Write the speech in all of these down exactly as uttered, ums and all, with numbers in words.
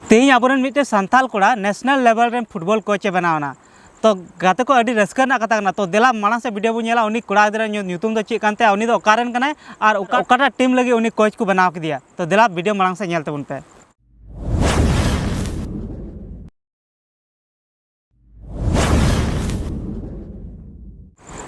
ᱛᱮᱦᱮᱧ ᱟᱵᱚᱨᱮᱱ ᱢᱤᱫᱴᱮᱱ ᱥᱟᱱᱛᱟᱲ ᱠᱚᱲᱟ ᱱᱮᱥᱱᱟᱞ ᱞᱮᱵᱮᱞ ᱨᱮᱱ ᱯᱷᱩᱴᱵᱚᱞ ᱠᱳᱪ ᱮ ᱵᱮᱱᱟᱣ ᱮᱱᱟ᱾ ᱛᱚ ᱜᱟᱛᱮ ᱠᱚ, ᱟᱹᱰᱤ ᱨᱟᱹᱥᱠᱟᱹ ᱨᱮᱱᱟᱜ ᱠᱟᱛᱷᱟ ᱠᱟᱱᱟ᱾ ᱛᱚ ᱫᱮᱞᱟ ᱢᱟᱲᱟᱝ ᱥᱮᱫ ᱵᱷᱤᱰᱤᱭᱳ ᱵᱚᱱ ᱧᱮᱞᱟ, ᱩᱱᱤ ᱠᱚᱲᱟ ᱜᱤᱫᱽᱨᱟᱹ ᱧᱩ- ᱧᱩᱛᱩᱢ ᱫᱚ ᱪᱮᱫ ᱠᱟᱱ ᱛᱟᱭᱟ, ᱩᱱᱤ ᱫᱚ ᱚᱠᱟ ᱨᱮᱱ ᱠᱟᱱᱟᱭ ᱟᱨ ᱚᱠᱟ, ᱚᱠᱟᱴᱟᱜ ᱴᱤᱢ ᱞᱟᱹᱜᱤᱫ ᱩᱱᱤ ᱠᱳᱪ ᱠᱚ ᱵᱮᱱᱟᱣ ᱠᱮᱫᱮᱭᱟ᱾ ᱛᱚ ᱫᱮᱞᱟ ᱵᱷᱤᱰᱤᱭᱳ ᱢᱟᱲᱟᱝ ᱥᱮᱫ ᱧᱮᱞ ᱛᱟᱵᱚᱱ ᱯᱮ᱾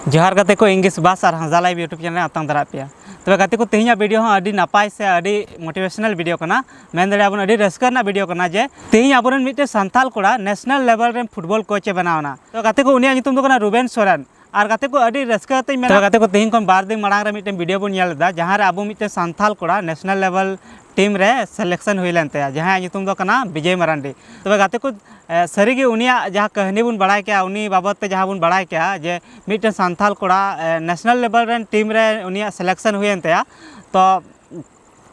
ᱡᱚᱦᱟᱨ ᱜᱟᱛᱮ ᱠᱚ, ᱤᱝᱜᱤᱥ ᱵᱟᱥ ᱟᱨ ᱦᱟᱸᱥᱫᱟ ᱞᱟᱭᱤᱵᱷ YouTube ᱪᱮᱱᱮᱞ ᱨᱮ ᱟᱛᱟᱝ ᱫᱟᱨᱟᱢ ᱯᱮᱭᱟ᱾ ᱛᱚᱵᱮ ᱜᱟᱛᱮ ᱠᱚ, ᱛᱮᱦᱮᱧᱟᱜ ᱵᱷᱤᱰᱤᱭᱳ ᱦᱚᱸ ᱟᱹᱰᱤ ᱱᱟᱯᱟᱭ ᱥᱮ ᱟᱹᱰᱤ ᱢᱳᱴᱤᱵᱷᱮᱥᱚᱱᱟᱞ ᱵᱷᱤᱰᱤᱭᱳ ᱠᱟᱱᱟ, ᱢᱮᱱ ᱫᱟᱲᱮᱭᱟᱜᱼᱟ ᱵᱚᱱ ᱟᱹᱰᱤ ᱨᱟᱹᱥᱠᱟᱹ ᱨᱮᱱᱟᱜ ᱵᱷᱤᱰᱤᱭᱳ ᱠᱟᱱᱟ ᱡᱮ ᱛᱮᱦᱮᱧ ᱟᱵᱚᱨᱮᱱ ᱢᱤᱫᱴᱮᱱ ᱥᱟᱱᱛᱟᱲ ᱠᱚᱲᱟ ᱱᱮᱥᱱᱟᱞ ᱞᱮᱵᱮᱞ ᱨᱮᱱ ᱯᱷᱩᱴᱵᱚᱞ ᱠᱳᱪ ᱮ ᱵᱮᱱᱟᱣ ᱮᱱᱟ᱾ ᱛᱚ ᱜᱟᱛᱮ ᱠᱚ, ᱩᱱᱤᱭᱟᱜ ᱧᱩᱛᱩᱢ ᱫᱚ ᱠᱟᱱᱟ ᱨᱩᱵᱮᱱ ᱥᱚᱨᱮᱱ᱾ ᱟᱨ ᱜᱟᱛᱮ ᱠᱚ, ᱟᱹᱰᱤ ᱨᱟᱹᱥᱠᱟᱹ ᱛᱮᱧ ᱢᱮᱱᱟ᱾ ᱛᱚᱵᱮ ᱜᱟᱛᱮ ᱠᱚ, ᱛᱮᱦᱮᱧ ᱠᱷᱚᱱ ᱵᱟᱨ ᱫᱤᱱ ᱢᱟᱲᱟᱝ ᱨᱮ ᱢᱤᱫᱴᱮᱱ ᱵᱷᱤᱰᱤᱭᱳ ᱵᱚᱱ ᱧᱮᱞ ᱞᱮᱫᱟ, ᱡᱟᱦᱟᱸ ᱨᱮ ᱟᱵᱚ ᱢᱤᱫᱴᱮᱱ ᱥᱟᱱᱛᱟᱲ ᱠᱚᱲᱟ ᱱᱮᱥᱱᱟᱞ ᱞᱮᱵᱮᱞ ᱴᱤᱢ ᱨᱮ ᱥᱤᱞᱮᱠᱥᱚᱱ ᱦᱩᱭ ᱞᱮᱱ ᱛᱟᱭᱟ, ᱡᱟᱦᱟᱸᱭᱟᱜ ᱧᱩᱛᱩᱢ ᱫᱚ ᱠᱟᱱᱟ ᱵᱤᱡᱚᱭ ᱢᱟᱨᱟᱱᱰᱤ᱾ ᱛᱚᱵᱮ ᱜᱟᱛᱮ ᱠᱚ, ᱮ, ᱥᱟᱹᱨᱤᱜᱮ ᱩᱱᱤᱭᱟᱜ ᱡᱟᱦᱟᱸ ᱠᱟᱹᱦᱱᱤ ᱵᱚᱱ ᱵᱟᱲᱟᱭ ᱠᱮᱜᱼᱟ, ᱩᱱᱤ ᱵᱟᱵᱚᱫ ᱛᱮ ᱡᱟᱦᱟᱸ ᱵᱚᱱ ᱵᱟᱲᱟᱭ ᱠᱮᱜᱼᱟ ᱡᱮ ᱢᱤᱫᱴᱮᱱ ᱥᱟᱱᱛᱟᱲ ᱠᱚᱲᱟ, ᱮ, ᱱᱮᱥᱱᱟᱞ ᱞᱮᱵᱮᱞ ᱨᱮᱱ ᱴᱤᱢ ᱨᱮ ᱩᱱᱤᱭᱟᱜ ᱥᱤᱞᱮᱠᱥᱚᱱ ᱦᱩᱭᱮᱱ ᱛᱟᱭᱟ, ᱛᱚ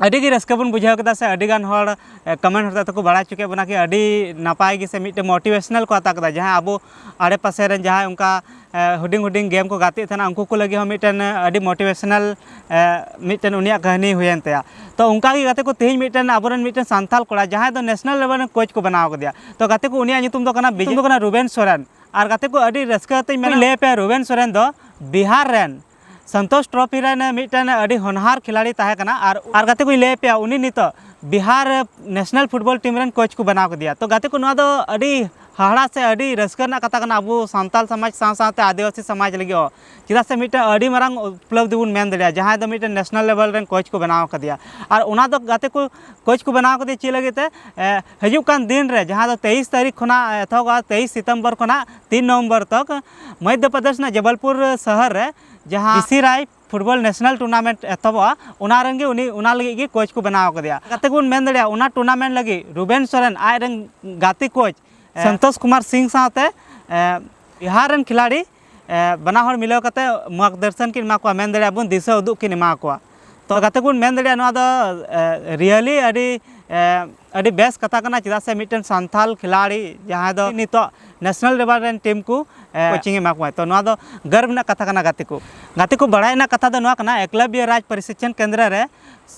ᱟᱹᱰᱤ ᱜᱮ ᱨᱟᱹᱥᱠᱟᱹ ᱵᱚᱱ ᱵᱩᱡᱷᱟᱹᱣ ᱠᱮᱫᱟ, ᱥᱮ ᱟᱹᱰᱤ ᱜᱟᱱ ᱦᱚᱲ, ᱮ, ᱠᱚᱢᱮᱱᱴ ᱦᱚᱛᱮ ᱛᱮᱠᱚ ᱵᱟᱲᱟᱭ ᱦᱚᱪᱚ ᱠᱮᱫ ᱵᱚᱱᱟ ᱠᱤ ᱟᱹᱰᱤ ᱱᱟᱯᱟᱭ ᱜᱮ, ᱥᱮ ᱢᱤᱫᱴᱮᱱ ᱢᱳᱴᱤᱵᱷᱮᱥᱚᱱᱟᱞ ᱠᱚ ᱦᱟᱛᱟᱣ ᱠᱮᱫᱟ᱾ ᱡᱟᱦᱟᱸ ᱟᱵᱚ ᱟᱲᱮ ᱯᱟᱥᱮ ᱨᱮᱱ ᱡᱟᱦᱟᱸᱭ ᱚᱱᱠᱟ, ᱮ, ᱦᱩᱰᱤᱧ ᱦᱩᱰᱤᱧ ᱜᱮᱢ ᱠᱚ ᱜᱟᱛᱮᱜ ᱛᱟᱦᱮᱱᱟ, ᱩᱱᱠᱩ ᱠᱚ ᱞᱟᱹᱜᱤᱫ ᱦᱚᱸ ᱢᱤᱫᱴᱮᱱ, ᱮ, ᱟᱹᱰᱤ ᱢᱳᱴᱤᱵᱷᱮᱥᱚᱱᱟᱞ, ᱮ, ᱢᱤᱫᱴᱮᱱ ᱩᱱᱤᱭᱟᱜ ᱠᱟᱹᱦᱱᱤ ᱦᱩᱭᱮᱱ ᱛᱟᱭᱟ᱾ ᱛᱚ ᱚᱱᱠᱟ ᱜᱮ ᱜᱟᱛᱮ ᱠᱚ, ᱛᱮᱦᱮᱧ ᱢᱤᱫᱴᱮᱱ ᱟᱵᱚᱨᱮᱱ ᱢᱤᱫᱴᱮᱱ ᱥᱟᱱᱛᱟᱲ ᱠᱚᱲᱟ, ᱡᱟᱦᱟᱸᱭ ᱫᱚ ᱱᱮᱥᱱᱟᱞ ᱞᱮᱵᱮᱞ ᱨᱮᱱ ᱠᱳᱪ ᱠᱚ ᱵᱮᱱᱟᱣ ᱠᱟᱫᱮᱭᱟ᱾ ᱛᱚ ᱜᱟᱛᱮ ᱠᱚ, ᱩᱱᱤᱭᱟᱜ ᱧᱩᱛᱩᱢ ᱫᱚ ᱠᱟᱱᱟ ᱵᱤᱡᱚᱭ, ᱧᱩᱛᱩᱢ ᱫᱚ ᱠᱟᱱᱟ ᱨᱩᱵᱮᱱ ᱥᱚᱨᱮᱱ᱾ ᱟᱨ ᱜᱟᱛᱮ ᱠᱚ, ᱟᱹᱰᱤ ᱨᱟᱹᱥᱠᱟᱹ ᱛᱮᱧ ᱢᱮᱱᱟ, ᱞᱟᱹᱭ ᱟᱯᱮᱭᱟ, ᱨᱩᱵᱮᱱ ᱥᱚᱨᱮᱱ ᱫᱚ ᱵᱤᱦᱟᱨ ᱨᱮᱱ ᱥᱚᱱᱛᱳᱥ ᱴᱨᱚᱯᱷᱤ ᱨᱮᱱ ᱢᱤᱫᱴᱮᱱ ᱟᱹᱰᱤ ᱦᱚᱱᱦᱟᱨ ᱠᱷᱤᱞᱟᱲᱤ ᱛᱟᱦᱮᱸ ᱠᱟᱱᱟ᱾ ᱟᱨ, ᱟᱨ ᱜᱟᱛᱮ ᱠᱚᱧ ᱞᱟᱹᱭ ᱟᱯᱮᱭᱟ, ᱩᱱᱤ ᱱᱤᱛᱚᱜ ᱵᱤᱦᱟᱨ ᱱᱮᱥᱱᱟᱞ ᱯᱷᱩᱴᱵᱚᱞ ᱴᱤᱢ ᱨᱮᱱ ᱠᱳᱪ ᱠᱚ ᱵᱮᱱᱟᱣ ᱠᱮᱫᱮᱭᱟ᱾ ᱛᱚ ᱜᱟᱛᱮ ᱠᱚ, ᱱᱚᱣᱟ ᱫᱚ ᱟᱹᱰᱤ ᱦᱟᱦᱟᱲᱟ ᱥᱮ ᱟᱹᱰᱤ ᱨᱟᱹᱥᱠᱟᱹ ᱨᱮᱱᱟᱜ ᱠᱟᱛᱷᱟ ᱠᱟᱱᱟ ᱟᱵᱚ ᱥᱟᱱᱛᱟᱲ ᱥᱚᱢᱟᱡᱽ ᱥᱟᱶ ᱥᱟᱶᱛᱮ ᱟᱹᱫᱤᱵᱟᱹᱥᱤ ᱥᱚᱢᱟᱡᱽ ᱞᱟᱹᱜᱤᱫ ᱦᱚᱸ, ᱪᱮᱫᱟᱜ ᱥᱮ ᱢᱤᱫᱴᱮᱱ ᱟᱹᱰᱤ ᱢᱟᱨᱟᱝ ᱩᱯᱞᱚᱵᱽᱫᱷᱤ ᱵᱚᱱ ᱢᱮᱱ ᱫᱟᱲᱮᱭᱟᱜᱼᱟ, ᱡᱟᱦᱟᱸᱭ ᱫᱚ ᱢᱤᱫᱴᱮᱱ ᱱᱮᱥᱱᱟᱞ ᱞᱮᱵᱮᱞ ᱨᱮᱱ ᱠᱳᱪ ᱠᱚ ᱵᱮᱱᱟᱣ ᱠᱟᱫᱮᱭᱟ᱾ ᱟᱨ ᱚᱱᱟ ᱫᱚ ᱜᱟᱛᱮ ᱠᱚ, ᱠᱳᱪ ᱠᱚ ᱵᱮᱱᱟᱣ ᱠᱟᱫᱮᱭᱟ ᱪᱮᱫ ᱞᱟᱹᱜᱤᱫ ᱛᱮ? ᱮ, ᱦᱤᱡᱩᱜ ᱠᱟᱱ ᱫᱤᱱ ᱨᱮ, ᱡᱟᱦᱟᱸ ᱫᱚ ᱛᱮᱭᱤᱥ ᱛᱟᱹᱨᱤᱠᱷ ᱠᱷᱚᱱᱟᱜ ᱮᱛᱚᱦᱚᱵᱚᱜᱼᱟ, ᱛᱮᱭᱤᱥ ᱥᱤᱛᱚᱢᱵᱚᱨ ᱠᱷᱚᱱᱟᱜ ᱛᱤᱱ ᱱᱚᱵᱷᱮᱢᱵᱚᱨ ᱛᱚᱠ, ᱢᱚᱫᱽᱫᱷᱚ ᱯᱨᱚᱫᱮᱥ ᱨᱮᱱᱟᱜ ᱡᱚᱵᱚᱞᱯᱩᱨ ᱥᱚᱦᱚᱨ ᱨᱮ ᱡᱟᱦᱟᱸ ᱵᱤᱥᱤ ᱨᱟᱭ ᱯᱷᱩᱴᱵᱚᱞ ᱱᱮᱥᱱᱟᱞ ᱴᱩᱨᱱᱟᱢᱮᱱᱴ ᱮᱛᱚᱦᱚᱵᱚᱜᱼᱟ, ᱚᱱᱟ ᱨᱮᱱ ᱜᱮ ᱩᱱᱤ, ᱚᱱᱟ ᱞᱟᱹᱜᱤᱫ ᱜᱮ ᱠᱳᱪ ᱠᱚ ᱵᱮᱱᱟᱣ ᱠᱟᱫᱮᱭᱟ᱾ ᱜᱟᱛᱮ ᱠᱚᱵᱚᱱ ᱢᱮᱱ ᱫᱟᱲᱮᱭᱟᱜᱼᱟ, ᱚᱱᱟ ᱴᱩᱨᱱᱟᱢᱮᱱᱴ ᱞᱟᱹᱜᱤᱫ ᱨᱩᱵᱮᱱ ᱥᱚᱨᱮᱱ ᱟᱡ ᱨᱮᱱ ᱜᱟᱛᱮ ᱠᱳᱪ, ᱮ, ᱥᱚᱱᱛᱳᱥ ᱠᱩᱢᱟᱨ ᱥᱤᱝ ᱥᱟᱶᱛᱮ, ᱮ, ᱵᱤᱦᱟᱨ ᱨᱮᱱ ᱠᱷᱤᱞᱟᱲᱤ, ᱮ, ᱵᱟᱱᱟ ᱦᱚᱲ ᱢᱤᱞᱟᱹᱣ ᱠᱟᱛᱮ ᱢᱟᱨᱜᱽᱫᱚᱨᱥᱚᱱ ᱠᱤᱱ ᱮᱢᱟ ᱠᱚᱣᱟ, ᱢᱮᱱ ᱫᱟᱲᱮᱭᱟᱜᱼᱟ ᱵᱚᱱ ᱫᱤᱥᱟᱹ ᱩᱫᱩᱜ ᱠᱤᱱ ᱮᱢᱟ ᱠᱚᱣᱟ᱾ ᱛᱚ ᱜᱟᱛᱮ ᱠᱚᱵᱚᱱ ᱢᱮᱱ ᱫᱟᱲᱮᱭᱟᱜᱼᱟ, ᱱᱚᱣᱟ ᱫᱚ, ᱮ, ᱨᱤᱭᱮᱞᱤ ᱟᱹᱰᱤ, ᱮ, ᱟᱹᱰᱤ ᱵᱮᱥ ᱠᱟᱛᱷᱟ ᱠᱟᱱᱟ, ᱪᱮᱫᱟᱜ ᱥᱮ ᱢᱤᱫᱴᱮᱱ ᱥᱟᱱᱛᱟᱞ ᱠᱷᱤᱞᱟᱲᱤ ᱡᱟᱦᱟᱸᱭ ᱫᱚ ᱱᱤᱛᱚᱜ ᱱᱮᱥᱱᱟᱞ ᱞᱮᱵᱮᱞ ᱨᱮᱱ ᱴᱤᱢ ᱠᱚ, ᱮ, ᱠᱳᱪᱤᱝ ᱮ ᱮᱢᱟ ᱠᱚᱣᱟ᱾ ᱛᱚ ᱱᱚᱣᱟ ᱫᱚ ᱜᱚᱨᱵ ᱨᱮᱱᱟᱜ ᱠᱟᱛᱷᱟ ᱠᱟᱱᱟ ᱜᱟᱛᱮ ᱠᱚ᱾ ᱜᱟᱛᱮ ᱠᱚ, ᱵᱟᱲᱟᱭ ᱨᱮᱱᱟᱜ ᱠᱟᱛᱷᱟ ᱫᱚ ᱱᱚᱣᱟ ᱠᱟᱱᱟ, ᱮᱠᱞᱚᱵᱽᱭᱚ ᱨᱟᱡᱽ ᱯᱨᱚᱥᱤᱠᱪᱷᱚᱱ ᱠᱮᱱᱫᱨᱚ ᱨᱮ,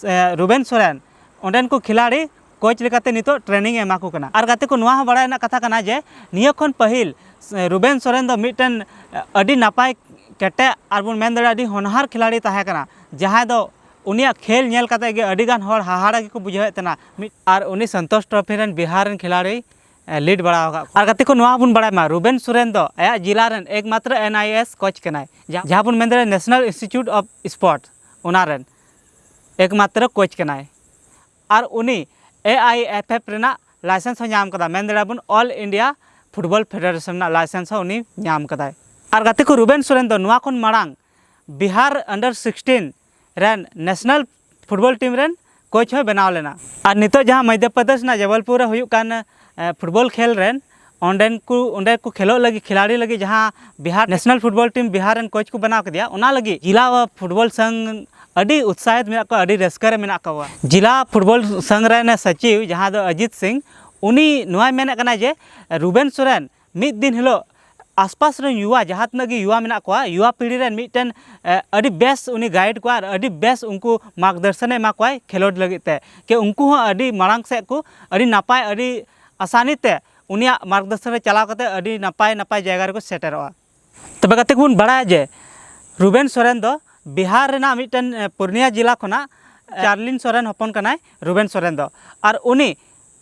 ᱮ, ᱨᱩᱵᱮᱱ ᱥᱚᱨᱮᱱ ᱚᱸᱰᱮᱱ ᱠᱚ ᱠᱷᱤᱞᱟᱲᱤ ᱠᱳᱪ ᱞᱮᱠᱟᱛᱮ ᱱᱤᱛᱚᱜ ᱴᱨᱮᱱᱤᱝ ᱮ ᱮᱢᱟ ᱠᱚ ᱠᱟᱱᱟ᱾ ᱟᱨ ᱜᱟᱛᱮ ᱠᱚ, ᱱᱚᱣᱟ ᱦᱚᱸ ᱵᱟᱲᱟᱭ ᱨᱮᱱᱟᱜ ᱠᱟᱛᱷᱟ ᱠᱟᱱᱟ ᱡᱮ ᱱᱤᱭᱟᱹ ᱠᱷᱚᱱ ᱯᱟᱹᱦᱤᱞ ᱨᱩᱵᱮᱱ ᱥᱚᱨᱮᱱ ᱫᱚ ᱢᱤᱫᱴᱮᱱ ᱟᱹᱰᱤ ᱱᱟᱯᱟᱭ, ᱠᱮᱴᱮᱡ ᱟᱨ ᱵᱚᱱ ᱢᱮᱱ ᱫᱟᱲᱮᱭᱟᱜᱼᱟ ᱟᱹᱰᱤ ᱦᱚᱱᱦᱟᱨ ᱠᱷᱤᱞᱟᱲᱤ ᱛᱟᱦᱮᱸ ᱠᱟᱱᱟ, ᱡᱟᱦᱟᱸᱭ ᱫᱚ ᱩᱱᱤᱭᱟᱜ ᱠᱷᱮᱞ ᱧᱮᱞ ᱠᱟᱛᱮ ᱜᱮ ᱟᱹᱰᱤ ᱜᱟᱱ ᱦᱚᱲ ᱦᱟᱦᱟᱲᱟ ᱜᱮᱠᱚ ᱵᱩᱡᱷᱟᱹᱣᱮᱫ ᱛᱟᱦᱮᱱᱟ᱾ ᱢᱤᱫ ᱟᱨ ᱩᱱᱤ ᱥᱚᱱᱛᱳᱥ ᱴᱨᱚᱯᱷᱤ ᱨᱮᱱ ᱵᱤᱦᱟᱨ ᱨᱮᱱ ᱠᱷᱤᱞᱟᱲᱤ ᱞᱤᱰ ᱵᱟᱲᱟ ᱟᱠᱟᱫ ᱠᱚᱣᱟ᱾ ᱟᱨ ᱜᱟᱛᱮ ᱠᱚ, ᱱᱚᱣᱟ ᱦᱚᱸᱵᱚᱱ ᱵᱟᱲᱟᱭ ᱢᱟ, ᱨᱩᱵᱮᱱ ᱥᱚᱨᱮᱱ ᱫᱚ ᱟᱭᱟᱜ ᱡᱮᱞᱟ ᱨᱮᱱ ᱮᱠᱢᱟᱛᱨᱚ ᱮᱱ ᱟᱭ ᱮᱥ ᱠᱳᱪ ᱠᱟᱱᱟᱭ, ᱡᱟᱦᱟᱸ ᱡᱟᱦᱟᱸ ᱵᱚᱱ ᱢᱮᱱ ᱫᱟᱲᱮᱭᱟᱜᱼᱟ ᱱᱮᱥᱱᱟᱞ ᱤᱱᱥᱴᱤᱴᱤᱭᱩᱴ ᱚᱯᱷ ᱥᱯᱳᱨᱴᱥ, ᱚᱱᱟ ᱨᱮᱱ ᱮᱠᱢᱟᱛᱨᱚ ᱠᱳᱪ ᱠᱟᱱᱟᱭ᱾ ᱟᱨ ᱩᱱᱤ ᱮ ᱟᱭ ᱮᱯᱷ ᱮᱯᱷ ᱨᱮᱱᱟᱜ ᱞᱟᱭᱥᱮᱱᱥ ᱦᱚᱸ ᱧᱟᱢ ᱠᱟᱫᱟ, ᱢᱮᱱ ᱫᱟᱲᱮᱭᱟᱜᱼᱟ ᱵᱚᱱ ᱚᱞ ᱤᱱᱰᱤᱭᱟ ᱯᱷᱩᱴᱵᱚᱞ ᱯᱷᱮᱰᱟᱨᱮᱥᱚᱱ ᱨᱮᱱᱟᱜ ᱞᱟᱭᱥᱮᱱᱥ ᱦᱚᱸ ᱩᱱᱤ ᱧᱟᱢ ᱠᱟᱫᱟᱭ᱾ ᱟᱨ ᱜᱟᱛᱮ ᱠᱚ, ᱨᱩᱵᱮᱱ ᱥᱚᱨᱮᱱ ᱫᱚ ᱱᱚᱣᱟ ᱠᱷᱚᱱ ᱢᱟᱲᱟᱝ ᱵᱤᱦᱟᱨ ᱟᱱᱰᱟᱨ ᱥᱤᱠᱥᱴᱤᱱ ᱨᱮᱱ ᱱᱮᱥᱱᱟᱞ ᱯᱷᱩᱴᱵᱚᱞ ᱴᱤᱢ ᱨᱮᱱ ᱠᱳᱪ ᱦᱚᱸᱭ ᱵᱮᱱᱟᱣ ᱞᱮᱱᱟ᱾ ᱟᱨ ᱱᱤᱛᱚᱜ ᱡᱟᱦᱟᱸ ᱢᱚᱫᱽᱫᱷᱚ ᱯᱨᱚᱫᱮᱥ ᱨᱮᱱᱟᱜ ᱡᱚᱵᱚᱞᱯᱩᱨ ᱨᱮ ᱦᱩᱭᱩᱜ ᱠᱟᱱ ᱮ, ᱯᱷᱩᱴᱵᱚᱞ ᱠᱷᱮᱞ ᱨᱮᱱ ᱚᱸᱰᱮᱱ ᱠᱚ, ᱚᱸᱰᱮ ᱠᱚ ᱠᱷᱮᱞᱳᱜ ᱞᱟᱹᱜᱤᱫ, ᱠᱷᱤᱞᱟᱲᱤ ᱞᱟᱹᱜᱤᱫ ᱡᱟᱦᱟᱸ Bihar national football team Bihar ᱨᱮᱱ ᱠᱳᱪ ᱠᱚ ᱵᱮᱱᱟᱣ ᱠᱮᱫᱮᱭᱟ, ᱚᱱᱟ ᱞᱟᱹᱜᱤᱫ ᱡᱮᱞᱟ ᱯᱷᱩᱴᱵᱚᱞ ᱥᱚᱝ ᱟᱹᱰᱤ ᱩᱛᱥᱟᱦᱤᱛ ᱢᱮᱱᱟᱜ ᱠᱚᱣᱟ, ᱟᱹᱰᱤ ᱨᱟᱹᱥᱠᱟᱹ ᱨᱮ ᱢᱮᱱᱟᱜ ᱠᱚᱣᱟ᱾ ᱡᱮᱞᱟ ᱯᱷᱩᱴᱵᱚᱞ ᱥᱚᱝ ᱨᱮᱱ ᱥᱚᱪᱤᱵᱽ, ᱡᱟᱦᱟᱸ ᱫᱚ ᱚᱡᱤᱛ ᱥᱤᱝ, ᱩᱱᱤ ᱱᱚᱣᱟᱭ ᱢᱮᱱᱮᱫ ᱠᱟᱱᱟ ᱡᱮ ᱨᱩᱵᱮᱱ ᱥᱚᱨᱮᱱ ᱢᱤᱫ ᱫᱤᱱ ᱦᱤᱞᱳᱜ ᱟᱥᱯᱟᱥ ᱨᱮᱱ ᱭᱩᱣᱟ, ᱡᱟᱦᱟᱸ ᱛᱤᱱᱟᱹᱜ ᱜᱮ ᱭᱩᱣᱟ ᱢᱮᱱᱟᱜ ᱠᱚᱣᱟ, ᱭᱩᱣᱟ ᱯᱤᱲᱦᱤ ᱨᱮᱱ ᱢᱤᱫᱴᱮᱱ, ᱮ, ᱟᱹᱰᱤ ᱵᱮᱥ ᱩᱱᱤ ᱜᱟᱭᱤᱰ ᱠᱚᱣᱟ ᱟᱨ ᱟᱹᱰᱤ ᱵᱮᱥ ᱩᱱᱠᱩ ᱢᱟᱨᱜᱽᱫᱚᱨᱥᱚᱱᱮ ᱮᱢᱟ ᱠᱚᱣᱟᱭ ᱠᱷᱮᱞᱳᱰ ᱞᱟᱹᱜᱤᱫ ᱛᱮ, ᱠᱤ ᱩᱱᱠᱩ ᱦᱚᱸ ᱟᱹᱰᱤ ᱢᱟᱲᱟᱝ ᱥᱮᱫ ᱠᱚ, ᱟᱹᱰᱤ ᱱᱟᱯᱟᱭ, ᱟᱹᱰᱤ ᱟᱥᱟᱱᱤ ᱛᱮ ᱩᱱᱤᱭᱟᱜ ᱢᱟᱨᱜᱽᱫᱚᱨᱥᱚᱱ ᱨᱮ ᱪᱟᱞᱟᱣ ᱠᱟᱛᱮ ᱟᱹᱰᱤ ᱱᱟᱯᱟᱭ ᱱᱟᱯᱟᱭ ᱡᱟᱭᱜᱟ ᱨᱮᱠᱚ ᱥᱮᱴᱮᱨᱚᱜᱼᱟ᱾ ᱛᱚᱵᱮ ᱜᱟᱛᱮ ᱠᱚᱵᱚᱱ ᱵᱟᱲᱟᱭᱟ ᱡᱮ ᱨᱩᱵᱮᱱ ᱥᱚᱨᱮᱱ ᱫᱚ ᱵᱤᱦᱟᱨ ᱨᱮᱱᱟᱜ ᱢᱤᱫᱴᱮᱱ, ᱮ, ᱯᱩᱨᱱᱤᱭᱟ ᱡᱮᱞᱟ ᱠᱷᱚᱱᱟᱜ, ᱮ, ᱪᱟᱨᱞᱤᱱ ᱥᱚᱨᱮᱱ ᱦᱚᱯᱚᱱ ᱠᱟᱱᱟᱭ ᱨᱩᱵᱮᱱ ᱥᱚᱨᱮᱱ ᱫᱚ᱾ ᱟᱨ ᱩᱱᱤ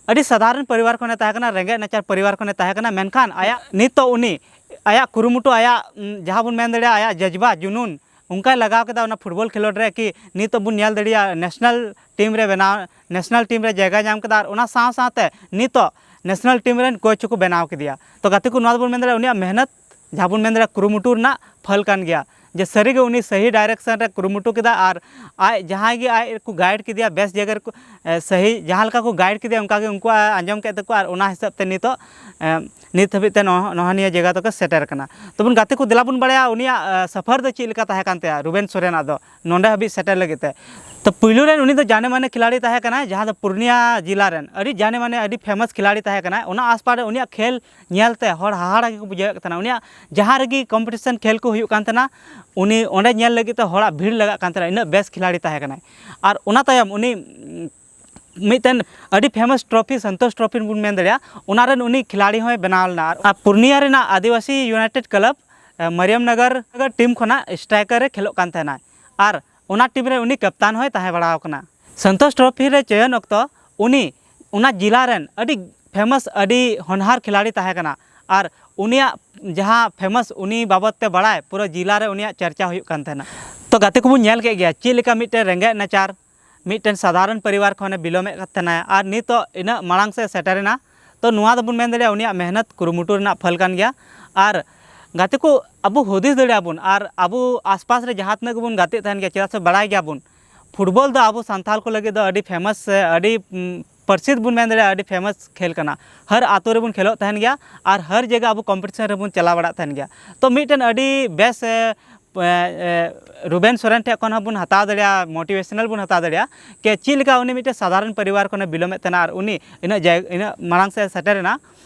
ᱟᱹᱰᱤ ᱥᱟᱫᱷᱟᱨᱚᱱ ᱯᱚᱨᱤᱵᱟᱨ ᱠᱷᱚᱱᱮ ᱛᱟᱦᱮᱸ ᱠᱟᱱᱟ, ᱨᱮᱸᱜᱮᱡ ᱱᱟᱪᱟᱨ ᱯᱚᱨᱤᱵᱟᱨ ᱠᱷᱚᱱᱮ ᱛᱟᱦᱮᱸ ᱠᱟᱱᱟ, ᱢᱮᱱᱠᱷᱟᱱ ᱟᱭᱟᱜ ᱱᱤᱛᱚᱜ ᱩᱱᱤ ᱟᱭᱟᱜ ᱠᱩᱨᱩᱢᱩᱴᱩ, ᱟᱭᱟᱜ, ᱩᱢ, ᱡᱟᱦᱟᱸ ᱵᱚᱱ ᱢᱮᱱ ᱫᱟᱲᱮᱭᱟᱜᱼᱟ ᱟᱭᱟᱜ ᱡᱟᱡᱽᱵᱟ, ᱡᱩᱱᱩᱱ, ᱚᱱᱠᱟᱭ ᱞᱟᱜᱟᱣ ᱠᱮᱫᱟ ᱚᱱᱟ ᱯᱷᱩᱴᱵᱚᱞ ᱠᱷᱮᱞᱳᱰ ᱨᱮ, ᱠᱤ ᱱᱤᱛᱚᱜ ᱵᱚᱱ ᱧᱮᱞ ᱫᱟᱲᱮᱭᱟᱜᱼᱟ ᱱᱮᱥᱱᱟᱞ ᱴᱤᱢ ᱨᱮ ᱵᱮᱱᱟᱣ, ᱱᱮᱥᱱᱟᱞ ᱴᱤᱢ ᱨᱮ ᱡᱟᱭᱜᱟ ᱧᱟᱢ ᱠᱮᱫᱟ ᱟᱨ ᱚᱱᱟ ᱥᱟᱶ ᱥᱟᱶᱛᱮ ᱱᱤᱛᱚᱜ ᱱᱮᱥᱱᱟᱞ ᱴᱤᱢ ᱨᱮᱱ ᱠᱳᱪ ᱦᱚᱸᱠᱚ ᱵᱮᱱᱟᱣ ᱠᱮᱫᱮᱭᱟ᱾ ᱛᱚ ᱜᱟᱛᱮ ᱠᱚ, ᱱᱚᱣᱟ ᱫᱚᱵᱚᱱ ᱢᱮᱱ ᱫᱟᱲᱮᱭᱟᱜᱼᱟ ᱩᱱᱤᱭᱟᱜ ᱢᱮᱦᱱᱚᱛ, ᱡᱟᱦᱟᱸ ᱵᱚᱱ ᱢᱮᱱ ᱫᱟᱲᱮᱭᱟᱜᱼᱟ ᱠᱩᱨᱩᱢᱩᱴᱩ ᱨᱮᱱᱟᱜ ᱯᱷᱚᱞ ᱠᱟᱱ ᱜᱮᱭᱟ, ᱡᱮ ᱥᱟᱹᱨᱤᱜᱮ ᱩᱱᱤ ᱥᱟᱹᱦᱤ ᱰᱟᱭᱨᱮᱠᱥᱚᱱ ᱨᱮ ᱠᱩᱨᱩᱢᱩᱴᱩ ᱠᱮᱫᱟ ᱟᱨ ᱟᱡ ᱡᱟᱦᱟᱸᱭ ᱜᱮ ᱟᱡ ᱠᱚ ᱜᱟᱭᱤᱰ ᱠᱮᱫᱮᱭᱟ ᱵᱮᱥ ᱡᱟᱭᱜᱟ ᱨᱮᱠᱚ, ᱮ, ᱥᱟᱹᱦᱤ ᱡᱟᱦᱟᱸ ᱞᱮᱠᱟ ᱠᱚ ᱜᱟᱭᱤᱰ ᱠᱮᱫᱮᱭᱟ ᱚᱱᱠᱟ ᱜᱮ ᱩᱱᱠᱩᱣᱟᱜ ᱟᱸᱡᱚᱢ ᱠᱮᱫ ᱛᱟᱠᱚᱣᱟ ᱟᱨ ᱚᱱᱟ ᱦᱤᱥᱟᱹᱵ ᱛᱮ ᱱᱤᱛᱚᱜ, ᱮ, ᱱᱤᱛ ᱦᱟᱹᱵᱤᱡ ᱛᱮ ᱱᱚᱜ-, ᱱᱚᱜᱼᱚ ᱱᱤᱭᱟᱹ ᱡᱟᱭᱜᱟ ᱫᱚᱠᱚ ᱥᱮᱴᱮᱨ ᱠᱟᱱᱟ᱾ ᱛᱚᱵᱚᱱ ᱜᱟᱛᱮ ᱠᱚ, ᱫᱮᱞᱟ ᱵᱚᱱ ᱵᱟᱲᱟᱭᱟ ᱩᱱᱤᱭᱟᱜ, ᱮ, ᱥᱚᱯᱷᱚᱨ ᱫᱚ ᱪᱮᱫ ᱞᱮᱠᱟ ᱛᱟᱦᱮᱸ ᱠᱟᱱ ᱛᱟᱭᱟ ᱨᱩᱵᱮᱱ ᱥᱚᱨᱮᱱᱟᱜ ᱫᱚ ᱱᱚᱰᱮ ᱦᱟᱹᱵᱤᱡ ᱥᱮᱴᱮᱨ ᱞᱟᱹᱜᱤᱫ ᱛᱮ᱾ ᱛᱚ ᱯᱩᱭᱞᱩ ᱨᱮᱱ ᱩᱱᱤ ᱫᱚ ᱡᱟᱱᱮ ᱢᱟᱱᱮ ᱠᱷᱤᱞᱟᱲᱤ ᱛᱟᱦᱮᱸ ᱠᱟᱱᱟᱭ, ᱡᱟᱦᱟᱸ ᱫᱚ ᱯᱩᱨᱱᱤᱭᱟ ᱡᱮᱞᱟ ᱨᱮᱱ ᱟᱹᱰᱤ ᱡᱟᱱᱮ ᱢᱟᱱᱮ ᱟᱹᱰᱤ ᱯᱷᱮᱢᱟᱥ ᱠᱷᱤᱞᱟᱲᱤ ᱛᱟᱦᱮᱸ ᱠᱟᱱᱟᱭ᱾ ᱚᱱᱟ ᱟᱥᱯᱟᱥ ᱨᱮ ᱩᱱᱤᱭᱟᱜ ᱠᱷᱮᱞ ᱧᱮᱞᱛᱮ ᱦᱚᱲ ᱦᱟᱦᱟᱲᱟ ᱜᱮᱠᱚ ᱵᱩᱡᱷᱟᱹᱣᱮᱫ ᱠᱟᱱ ᱛᱟᱦᱮᱱᱟ᱾ ᱩᱱᱤᱭᱟᱜ ᱡᱟᱦᱟᱸ ᱨᱮᱜᱮ ᱠᱚᱢᱯᱤᱴᱤᱥᱚᱱ ᱠᱷᱮᱞ ᱠᱚ ᱦᱩᱭᱩᱜ ᱠᱟᱱ ᱛᱟᱦᱮᱱᱟ, ᱩᱱᱤ ᱚᱸᱰᱮ ᱧᱮᱞ ᱞᱟᱹᱜᱤᱫ ᱛᱮ ᱦᱚᱲᱟᱜ ᱵᱷᱤᱲ ᱞᱟᱜᱟᱜ ᱠᱟᱱ ᱛᱟᱦᱮᱱᱟ, ᱤᱱᱟᱹᱜ ᱵᱮᱥ ᱠᱷᱤᱞᱟᱲᱤ ᱛᱟᱦᱮᱸ ᱠᱟᱱᱟᱭ᱾ ᱟᱨ ᱚᱱᱟ ᱛᱟᱭᱚᱢ ᱩᱱᱤ, ᱩᱢ, ᱢᱤᱫᱴᱮᱱ ᱟᱹᱰᱤ famous trophy, ᱥᱚᱱᱛᱳᱥ ᱴᱨᱚᱯᱷᱤ ᱵᱚᱱ ᱢᱮᱱ ᱫᱟᱲᱮᱭᱟᱜᱼᱟ, ᱚᱱᱟ ᱨᱮᱱ ᱩᱱᱤ ᱠᱷᱤᱞᱟᱲᱤ ᱦᱚᱸᱭ ᱵᱮᱱᱟᱣ ᱞᱮᱱᱟ᱾ ᱟᱨ ᱯᱩᱨᱱᱤᱭᱟ ᱨᱮᱱᱟᱜ ᱟᱹᱫᱤᱵᱟᱹᱥᱤ ᱭᱩᱱᱟᱭᱴᱮᱰ ᱠᱞᱟᱵᱽ, ᱮ, ᱢᱟᱨᱤᱭᱟᱢ ᱱᱚᱜᱚᱨ ᱴᱤᱢ ᱠᱷᱚᱱᱟᱜ ᱥᱴᱨᱟᱭᱠᱟᱨ ᱮ ᱠᱷᱮᱞᱳᱜ ᱠᱟᱱ ᱛᱟᱦᱮᱱᱟ᱾ ᱟᱨ ᱚᱱᱟ ᱴᱤᱢ ᱨᱮ ᱩᱱᱤ ᱠᱟᱯᱛᱟᱱ ᱦᱚᱸᱭ ᱛᱟᱦᱮᱸ ᱵᱟᱲᱟ ᱟᱠᱟᱱᱟ᱾ ᱥᱚᱱᱛᱳᱥ ᱴᱨᱚᱯᱷᱤ ᱨᱮ ᱪᱚᱭᱚᱱ ᱚᱠᱛᱚ ᱩᱱᱤ ᱚᱱᱟ ᱡᱮᱞᱟ ᱨᱮᱱ ᱟᱹᱰᱤ famous, ᱟᱹᱰᱤ ᱦᱚᱱᱦᱟᱨ ᱠᱷᱤᱞᱟᱲᱤ ᱛᱟᱦᱮᱸ ᱠᱟᱱᱟ᱾ ᱟᱨ ᱩᱱᱤᱭᱟᱜ ᱡᱟᱦᱟᱸ famous, ᱩᱱᱤ ᱵᱟᱵᱚᱫ ᱛᱮ ᱵᱟᱲᱟᱭ, ᱯᱩᱨᱟᱹ ᱡᱮᱞᱟ ᱨᱮ ᱩᱱᱤᱭᱟᱜ ᱪᱟᱨᱪᱟ ᱦᱩᱭᱩᱜ ᱠᱟᱱ ᱛᱟᱦᱮᱱᱟ᱾ ᱛᱚ ᱜᱟᱛᱮ ᱠᱚᱵᱚᱱ ᱧᱮᱞ ᱠᱮᱫ ᱜᱮᱭᱟ ᱪᱮᱫ ᱞᱮᱠᱟ ᱢᱤᱫᱴᱮᱱ ᱨᱮᱸᱜᱮᱡ ᱱᱟᱪᱟᱨ, ᱢᱤᱫᱴᱮᱱ ᱥᱟᱫᱷᱟᱨᱚᱱ ᱯᱚᱨᱤᱵᱟᱨ ᱠᱷᱚᱱᱮ belong ᱮᱫ ᱠᱟᱱ ᱛᱟᱦᱮᱱᱟ, ᱟᱨ ᱱᱤᱛᱚᱜ ᱤᱱᱟᱹᱜ ᱢᱟᱲᱟᱝ ᱥᱮᱫ ᱥᱮᱴᱮᱨᱮᱱᱟ᱾ ᱛᱚ ᱱᱚᱣᱟ ᱫᱚᱵᱚᱱ ᱢᱮᱱ ᱫᱟᱲᱮᱭᱟᱜᱼᱟ ᱩᱱᱤᱭᱟᱜ ᱢᱮᱦᱱᱚᱛ, ᱠᱩᱨᱩᱢᱩᱴᱩ ᱨᱮᱱᱟᱜ ᱯᱷᱚᱞ ᱠᱟᱱ ᱜᱮᱭᱟ᱾ ᱟᱨ ᱜᱟᱛᱮ ᱠᱚ, ᱟᱵᱚ ᱦᱩᱫᱤᱥ ᱫᱟᱲᱮᱭᱟᱜᱼᱟ ᱵᱚᱱ, ᱟᱨ ᱟᱵᱚ ᱟᱥᱯᱟᱥ ᱨᱮ ᱡᱟᱦᱟᱸ ᱛᱤᱱᱟᱹᱜ ᱜᱮᱵᱚᱱ ᱜᱟᱛᱮᱜ ᱛᱟᱦᱮᱱ ᱜᱮᱭᱟ, ᱪᱮᱫᱟᱜ ᱥᱮ ᱵᱟᱲᱟᱭ ᱜᱮᱭᱟᱵᱚᱱ ᱯᱷᱩᱴᱵᱚᱞ ᱫᱚ ᱟᱵᱚ ᱥᱟᱱᱛᱟᱲ ᱠᱚ ᱞᱟᱹᱜᱤᱫ ᱫᱚ ᱟᱹᱰᱤ famous ᱥᱮ ᱟᱹᱰᱤ, ᱩᱢ, ᱯᱟᱹᱨᱥᱤᱛ ᱵᱚᱱ ᱢᱮᱱ ᱫᱟᱲᱮᱭᱟᱜᱼᱟ, ᱟᱹᱰᱤ famous ᱠᱷᱮᱞ ᱠᱟᱱᱟ᱾ ᱦᱟᱨ ᱟᱛᱳ ᱨᱮᱵᱚᱱ ᱠᱷᱮᱞᱳᱜ ᱛᱟᱦᱮᱱ ᱜᱮᱭᱟ, ᱟᱨ ᱦᱟᱨ ᱡᱟᱭᱜᱟ ᱟᱵᱚ competition ᱨᱮᱵᱚᱱ ᱪᱟᱞᱟᱣ ᱵᱟᱲᱟᱜ ᱛᱟᱦᱮᱱ ᱜᱮᱭᱟ᱾ ᱛᱚ ᱢᱤᱫᱴᱮᱱ ᱟᱹᱰᱤ ᱵᱮᱥ, ᱮ, ᱮ, ᱨᱩᱵᱮᱱ ᱥᱚᱨᱮᱱ ᱴᱷᱮᱱ ᱠᱷᱚᱱ ᱦᱚᱸᱵᱚᱱ ᱦᱟᱛᱟᱣ ᱫᱟᱲᱮᱭᱟᱜᱼᱟ, motivational ᱵᱚᱱ ᱦᱟᱛᱟᱣ ᱫᱟᱲᱮᱭᱟᱜᱼᱟ, ᱠᱮ ᱪᱮᱫ ᱞᱮᱠᱟ ᱩᱱᱤ ᱢᱤᱫᱴᱮᱱ ᱥᱟᱫᱷᱟᱨᱚᱱ ᱯᱚᱨᱤᱵᱟᱨ ᱠᱷᱚᱱᱮ belong ᱮᱫ ᱛᱟᱦᱮᱱᱟ, ᱟᱨ ᱩᱱᱤ ᱤᱱᱟᱹᱜ ᱡᱟᱭ-, ᱤᱱᱟᱹᱜ ᱢᱟᱲᱟᱝ ᱥᱮᱫ ᱥᱮᱴᱮᱨ ᱮᱱᱟ᱾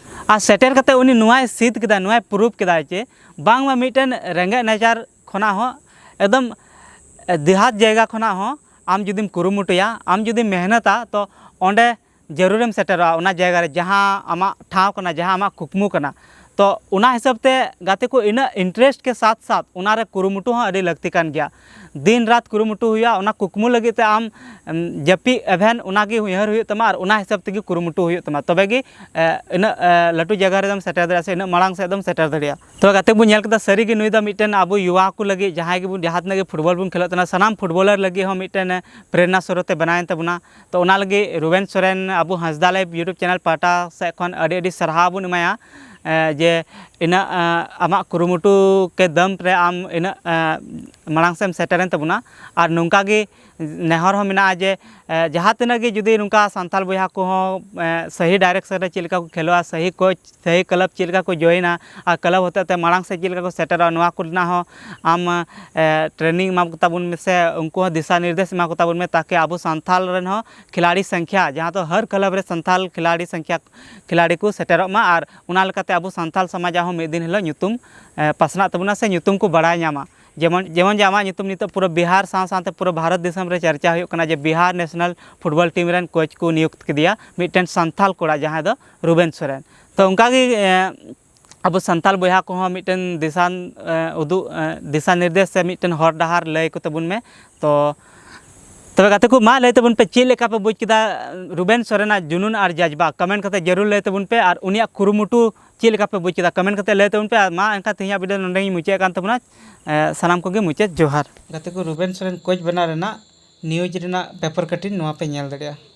ᱟᱨ ᱥᱮᱴᱮᱨ ᱠᱟᱛᱮ ᱩᱱᱤ ᱱᱚᱣᱟᱭ ᱥᱤᱫ ᱠᱮᱫᱟ, ᱱᱚᱣᱟᱭ prove ᱠᱮᱫᱟ ᱡᱮ ᱵᱟᱝᱢᱟ ᱢᱤᱫᱴᱮᱱ ᱨᱮᱸᱜᱮᱡ ᱱᱟᱪᱟᱨ ᱠᱷᱚᱱᱟᱜ ᱦᱚᱸ ᱮᱠᱫᱚᱢ ᱫᱮᱦᱟᱛ ᱡᱟᱭᱜᱟ ᱠᱷᱚᱱᱟᱜ ᱦᱚᱸ ᱟᱢ ᱡᱩᱫᱤᱢ ᱠᱩᱨᱩᱢᱩᱴᱩᱭᱟ, ᱟᱢ ᱡᱩᱫᱤᱢ ᱢᱮᱦᱱᱚᱛᱟ, ᱛᱚ ᱚᱸᱰᱮ ᱡᱟᱹᱨᱩᱲᱮᱢ ᱥᱮᱴᱮᱨᱚᱜᱼᱟ, ᱚᱱᱟ ᱡᱟᱭᱜᱟ ᱨᱮ ᱡᱟᱦᱟᱸ ᱟᱢᱟᱜ ᱴᱷᱟᱶ ᱠᱟᱱᱟ, ᱡᱟᱦᱟᱸ ᱟᱢᱟᱜ ᱠᱩᱠᱢᱩ ᱠᱟᱱᱟ᱾ ᱛᱚ ᱚᱱᱟ ᱦᱤᱥᱟᱹᱵ ᱛᱮ ᱜᱟᱛᱮ ᱠᱚ, ᱤᱱᱟᱹᱜ interest ᱠᱮ ᱥᱟᱛ ᱥᱟᱛ ᱚᱱᱟ ᱨᱮ ᱠᱩᱨᱩᱢᱩᱴᱩ ᱦᱚᱸ ᱟᱹᱰᱤ ᱞᱟᱹᱠᱛᱤ ᱠᱟᱱ ᱜᱮᱭᱟ᱾ ᱫᱤᱱ ᱨᱟᱛ ᱠᱩᱨᱩᱢᱩᱴᱩ ᱦᱩᱭᱩᱜᱼᱟ, ᱚᱱᱟ ᱠᱩᱠᱢᱩ ᱞᱟᱹᱜᱤᱫ ᱛᱮ ᱟᱢ, ᱮᱢ, ᱡᱟᱹᱯᱤᱫ ᱮᱵᱷᱮᱱ ᱚᱱᱟ ᱜᱮ ᱩᱭᱦᱟᱹᱨ ᱦᱩᱭᱩᱜ ᱛᱟᱢᱟ ᱟᱨ ᱚᱱᱟ ᱦᱤᱥᱟᱹᱵ ᱛᱮᱜᱮ ᱠᱩᱨᱩᱢᱩᱴᱩ ᱦᱩᱭᱩᱜ ᱛᱟᱢᱟ, ᱛᱚᱵᱮ ᱜᱮ, ᱮ, ᱤᱱᱟᱹᱜ, ᱮ, ᱞᱟᱹᱴᱩ ᱡᱟᱭᱜᱟ ᱨᱮᱫᱚᱢ ᱥᱮᱴᱮᱨ ᱫᱟᱲᱮᱭᱟᱜᱼᱟ ᱥᱮ ᱤᱱᱟᱹᱜ ᱢᱟᱲᱟᱝ ᱥᱮᱫ ᱫᱚᱢ ᱥᱮᱴᱮᱨ ᱫᱟᱲᱮᱭᱟᱜᱼᱟ᱾ ᱛᱚ ᱜᱟᱛᱮ ᱵᱚᱱ ᱧᱮᱞ ᱠᱮᱫᱟ, ᱥᱟᱹᱨᱤ ᱜᱮ ᱱᱩᱭ ᱫᱚ ᱢᱤᱫᱴᱮᱱ ᱟᱵᱚ ᱭᱩᱣᱟ ᱠᱚ ᱞᱟᱹᱜᱤᱫ, ᱡᱟᱦᱟᱸᱭ ᱜᱮᱵᱚᱱ, ᱡᱟᱦᱟᱸ ᱛᱤᱱᱟᱹᱜ ᱜᱮ ᱯᱷᱩᱴᱵᱚᱞ ᱵᱚᱱ ᱠᱷᱮᱞᱳᱜ ᱛᱟᱦᱮᱱᱟ, ᱥᱟᱱᱟᱢ ᱯᱷᱩᱴᱵᱚᱞᱟᱨ ᱞᱟᱹᱜᱤᱫ ᱦᱚᱸ ᱢᱤᱫᱴᱮᱱ ᱯᱨᱮᱨᱱᱟ ᱥᱨᱳᱛ ᱮ ᱵᱮᱱᱟᱣᱮᱱ ᱛᱟᱵᱚᱱᱟ᱾ ᱛᱚ ᱚᱱᱟ ᱞᱟᱹᱜᱤᱫ ᱨᱩᱵᱮᱱ ᱥᱚᱨᱮᱱ ᱟᱵᱚ ᱦᱟᱸᱥᱫᱟ ᱞᱟᱭᱤᱵᱷ YouTube ᱪᱮᱱᱮᱞ ᱯᱟᱦᱴᱟ ᱥᱮᱫ ᱠᱷᱚᱱ ᱟᱹᱰᱤ ᱟᱹᱰᱤ ᱥᱟᱨᱦᱟᱣ ᱵᱚᱱ ᱮᱢᱟᱭᱟ, ᱮ, ᱡᱮ ᱤᱱᱟᱹᱜ, ᱮ, ᱟᱢᱟᱜ ᱠᱩᱨᱩᱢᱩᱴᱩ ᱠᱮ ᱫᱟᱢ ᱨᱮ ᱟᱢ ᱤᱱᱟᱹᱜ, ᱮ, ᱢᱟᱲᱟᱝ ᱥᱮᱫ ᱮᱢ ᱥᱮᱴᱮᱨᱮᱱ ᱛᱟᱵᱚᱱᱟ᱾ ᱟᱨ ᱱᱚᱝᱠᱟ ᱜᱮ ᱱᱮᱦᱚᱨ ᱦᱚᱸ ᱢᱮᱱᱟᱜᱼᱟ ᱡᱮ, ᱮ, ᱡᱟᱦᱟᱸ ᱛᱤᱱᱟᱹᱜ ᱜᱮ ᱡᱩᱫᱤ ᱱᱚᱝᱠᱟ ᱥᱟᱱᱛᱟᱲ ᱵᱚᱭᱦᱟ ᱠᱚᱦᱚᱸ, ᱮ, ᱥᱟᱹᱦᱤ direction ᱨᱮ ᱪᱮᱫ ᱞᱮᱠᱟ ᱠᱚ ᱠᱷᱮᱞᱳᱜᱼᱟ, ᱥᱟᱹᱦᱤ coach, ᱥᱟᱹᱦᱤ club ᱪᱮᱫ ᱞᱮᱠᱟ ᱠᱚ join ᱟ, ᱟᱨ club ᱦᱚᱛᱮᱛᱮ ᱢᱟᱲᱟᱝ ᱥᱮᱫ ᱪᱮᱫ ᱞᱮᱠᱟ ᱠᱚ ᱥᱮᱴᱮᱨᱚᱜᱼᱟ, ᱱᱚᱣᱟ ᱠᱚᱨᱮᱱᱟᱜ ᱦᱚᱸ ᱟᱢ, ᱮ, training ᱮᱢᱟ ᱠᱚ ᱛᱟᱵᱚᱱ ᱢᱮ, ᱥᱮ ᱩᱱᱠᱩ ᱦᱚᱸ ᱫᱤᱥᱟ ᱱᱤᱨᱫᱮᱥ ᱮᱢᱟ ᱠᱚ ᱛᱟᱵᱚᱱ ᱢᱮ, ᱛᱟᱠᱤ ᱟᱵᱚ ᱥᱟᱱᱛᱟᱲ ᱨᱮᱱ ᱦᱚᱸ ᱠᱷᱤᱞᱟᱲᱤ ᱥᱚᱝᱠᱷᱭᱟ, ᱡᱟᱦᱟᱸ ᱫᱚ ᱦᱟᱨ club ᱨᱮ ᱥᱟᱱᱛᱟᱲ ᱠᱷᱤᱞᱟᱲᱤ ᱥᱚᱝᱠᱷᱭᱟ, ᱠᱷᱤᱞᱟᱲᱤ ᱠᱚ ᱥᱮᱴᱮᱨᱚᱜ ᱢᱟ, ᱟᱨ ᱚᱱᱟ ᱞᱮᱠᱟᱛᱮ ᱟᱵᱚ ᱥᱟᱱᱛᱟᱲ ᱥᱚᱢᱟᱡᱽ ᱟᱜ ᱦᱚᱸ ᱢᱤᱫ ᱫᱤᱱ ᱦᱤᱞᱳᱜ ᱧᱩᱛᱩᱢ, ᱮ, ᱯᱟᱥᱱᱟᱜ ᱛᱟᱵᱚᱱᱟ ᱥᱮ ᱧᱩᱛᱩᱢ ᱠᱚ ᱵᱟᱲᱟᱭ ᱧᱟᱢᱟ᱾ ᱡᱮᱢᱚᱱ ᱡᱮᱢᱚᱱ ᱡᱮ ᱟᱢᱟᱜ ᱧᱩᱛᱩᱢ ᱱᱤᱛᱚᱜ ᱯᱩᱨᱟᱹ ᱵᱤᱦᱟᱨ ᱥᱟᱶ ᱥᱟᱶᱛᱮ ᱯᱩᱨᱟᱹ ᱵᱷᱟᱨᱚᱛ ᱫᱤᱥᱚᱢ ᱨᱮ ᱪᱟᱨᱪᱟ ᱦᱩᱭᱩᱜ ᱠᱟᱱᱟ ᱡᱮ ᱵᱤᱦᱟᱨ ᱱᱮᱥᱱᱟᱞ ᱯᱷᱩᱴᱵᱚᱞ ᱴᱤᱢ ᱨᱮᱱ ᱠᱳᱪ ᱠᱚ ᱱᱤᱭᱩᱠᱛ ᱠᱮᱫᱮᱭᱟ ᱢᱤᱫᱴᱮᱱ ᱥᱟᱱᱛᱟᱞ ᱠᱚᱲᱟ, ᱡᱟᱦᱟᱸᱭ ᱫᱚ ᱨᱩᱵᱮᱱ ᱥᱚᱨᱮᱱ᱾ ᱛᱚ ᱚᱱᱠᱟᱜᱮ ᱮᱸ, ᱟᱵᱚ ᱥᱟᱱᱛᱟᱞ ᱵᱚᱭᱦᱟ ᱠᱚᱦᱚᱸ ᱢᱤᱫᱴᱮᱱ ᱫᱤᱥᱟᱱ ᱮᱸ, ᱩᱫᱩᱜ ᱮᱸ, ᱫᱤᱥᱟ ᱱᱤᱨᱫᱮᱥ ᱥᱮ ᱢᱤᱫᱴᱮᱱ ᱦᱚᱨ ᱰᱟᱦᱟᱨ ᱞᱟᱹᱭ ᱠᱚ ᱛᱟᱵᱚᱱ ᱢᱮ᱾ ᱛᱚ ᱛᱚᱵᱮ ᱜᱟᱛᱮ ᱠᱚ, ᱢᱟ ᱞᱟᱹᱭ ᱛᱟᱵᱚᱱ ᱯᱮ ᱪᱮᱫ ᱞᱮᱠᱟ ᱯᱮ ᱵᱩᱡᱽ ᱠᱮᱫᱟ ᱨᱩᱵᱮᱱ ᱥᱚᱨᱮᱱᱟᱜ ᱡᱩᱱᱩᱱ ᱟᱨ ᱡᱟᱡᱽᱵᱟ? ᱠᱚᱢᱮᱱᱴ ᱠᱟᱛᱮ ᱡᱟᱹᱨᱩᱲ ᱞᱟᱹᱭ ᱛᱟᱵᱚᱱ ᱯᱮ, ᱟᱨ ᱩᱱᱤᱭᱟᱜ ᱠᱩᱨᱩᱢᱩᱴᱩ ᱪᱮᱫ ᱞᱮᱠᱟ ᱯᱮ ᱵᱩᱡᱽ ᱠᱮᱫᱟ? ᱠᱚᱢᱮᱱᱴ ᱠᱟᱛᱮ ᱞᱟᱹᱭ ᱛᱟᱵᱚᱱ ᱯᱮ᱾ ᱟᱨ ᱢᱟ ᱮᱱᱠᱷᱟᱱ ᱛᱮᱦᱮᱧᱟᱜ ᱵᱷᱤᱰᱤᱭᱳ ᱱᱚᱸᱰᱮ ᱜᱤᱧ ᱢᱩᱪᱟᱹᱫ ᱠᱟᱱ ᱛᱟᱵᱚᱱᱟ᱾ ᱮᱸ, ᱥᱟᱱᱟᱢ ᱠᱚᱜᱮ ᱢᱩᱪᱟᱹᱫ ᱡᱚᱦᱟᱨ᱾ ᱜᱟᱛᱮ ᱠᱚ, ᱨᱩᱵᱮᱱ ᱥᱚᱨᱮᱱ ᱠᱳᱪ ᱵᱮᱱᱟᱣ ᱨᱮᱱᱟᱜ ᱱᱤᱭᱩᱡᱽ ᱨᱮᱱᱟᱜ ᱯᱮᱯᱟᱨ ᱠᱟᱴᱤᱝ ᱱᱚᱣᱟ ᱯᱮ ᱧᱮᱞ ᱫᱟᱲᱮᱭᱟᱜᱼᱟ᱾